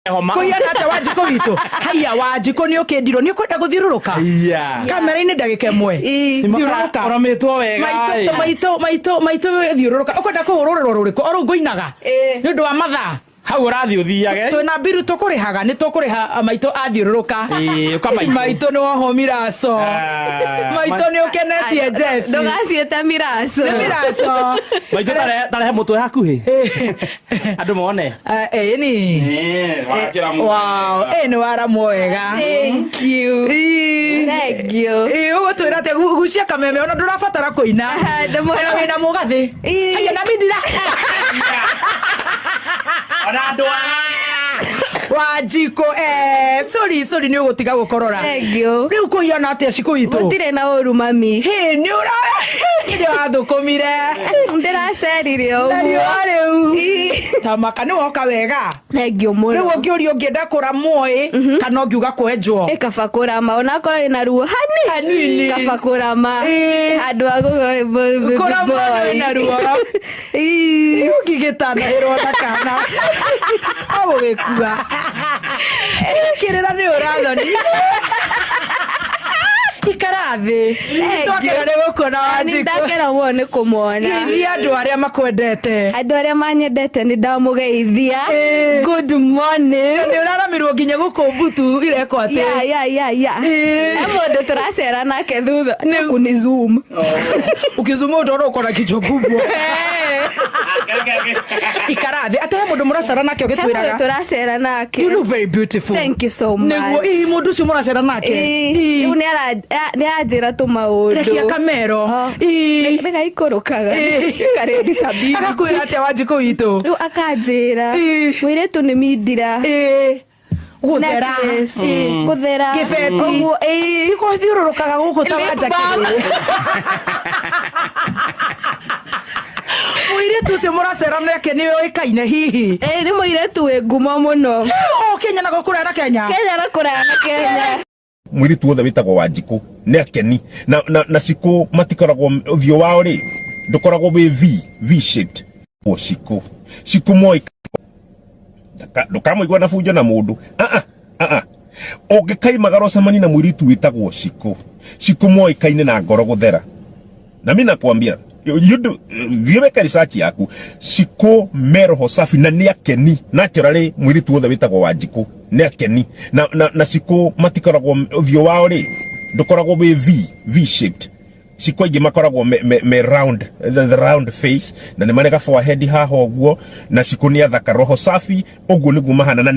Homa. Kũhiana atĩa Wanjikũ witũ? Haiya, Wanjikũ, nĩ ũkĩndirwo nĩ ũkwenda gũthiũrũrũka kamera-inĩ ndagĩka ĩmwe? Thiũrũrũka. Ũramĩtwo wega. Maitũ, maitũ, maitũ, maitũ, thiũrũrũka. Ũkwenda kũhũrũrĩrwo rũrĩkũ? O rũu ngũinaga nĩ ũndũ wa mathaa. Hau ũrathiĩ ũthiage. Twĩna mbiru tũkũrĩhaga, nĩ tũkũrĩha. Maitũ athiũrũrũka. Ĩĩ, ũka maitũ. Maitũ, nĩ wohwo miraco. Ah, maitũ, nĩ ũkenetie Jesi. Ndũgaciĩte miraco. Nĩ miraco. Maitũ, tarehe mũtwe hakuhĩ andũ mone. Ĩni. Wakĩra mũtwe. Wow, ĩ nĩ waramwo wega. Thank you. Ii. Thank you. Ĩ, ũgũtwĩra atĩa? Gucia kameme, ona ndũrabatara kũina. Aha, Ona wĩna mũgathĩ. Ii. Haiya, na mindira. Ona andũ a Wanjikũ, eh, sorry, sorry, nĩ ũgũtiga gũkorora. Thank you. Rĩu kũhiana atĩa, Cikũ witũ? Gũtirĩ na ũru, mami. Hĩ, nĩ ũra nĩ wathũkũmire. Ndĩracerire na ũguo. riũa rĩu. Ii. Tamaka nĩ woka wega. Thank you mũno. Rĩu ũngĩũria ũngĩenda kũramwo ĩ kana ũngiuga kwenjwo? Ĩ, kaba kũrama, onakorwo ĩna ruo hani. Hanini. Kaba kũrama Ĩ. handũ ha kũramwo na ruo. Ũngĩgĩtanahĩrwo na kana agũgĩkua kĩrĩra nĩ ũrathoni. Ikara thĩ, twakena nĩ gũkuona, Wanjikũ. Ndakena mũno nĩ kũmwona. Geithia andũ arĩa makwendete. Andũ arĩa manyendete, nĩ ndamũgeithia. Ĩ. Good morning. Nĩ ũraramirwo nginya gũkũ mbutu irekwo atĩ. Ya. Ĩ. He mũndũ tũracera nake thutha kuni zoom. Ukizuma utaona uko na kichwa kubwa. Ikara thĩ. Atĩ he mũndũ mũracera nake? He mũndũ ũgĩtwĩraga. tũracera nake. You look very beautiful. Thank you so much. Nĩguo ii mũndũ ũcio mũracera nake? Ĩ, Ii. rĩu nĩ aranjĩra tũmaũndũ. Rekia kamero. Oh. Ii. Nĩgaikũrũkaga. Ĩ. Karĩ disability. Agakwĩra atĩa, Wanjikũ witũ? Rĩu akanjĩra Ĩ. mũirĩtu nĩ mindira. Ĩ, gũthera. Necklace, Ĩ. gũthera. Kĩbeti. Ũguo, ĩ. Gũthiũrũrũkaga gũkũ ta Lip wanja. balm. Mũirĩtu ũcio mũracera nake nĩ ũĩkaine hihi? Ĩ, nĩ mũirĩtu wĩ ngumo mũno. O Kenya na gũkũraya na Kenya. Kenya na kũraya na Kenya. Mwiritu wothe wĩtagwo Wanjikũ nĩ akeni na Cikũ matikoragwo ũthiũ wao rĩ ndũkoragwo wĩ V shaped. O Cikũ moĩ ndũkamũigua na bunjo na mũndũ. Ah ah ah, ũngĩkaimagara ũcemanie na mũirĩtu wĩtagwo Cikũ, Cikũ moĩkaine na ngoro gũthera. Na mimi nakwambia, you do thiĩ weke research yaku. Cikũ me roho safi na nĩ akeni. Naturally, mũirĩtu wothe wĩtagwo Wanjikũ nĩ akeni na Cikũ matikoragwo ũthiũ wao rĩ ndũkoragwo wĩ V shaped. Cikũ aingĩ makoragwo me round, the round face, na nĩ marĩ ga forehead haha ũguo. Na Cikũ nĩ athaka, roho safi, ũguo nĩguo mahana na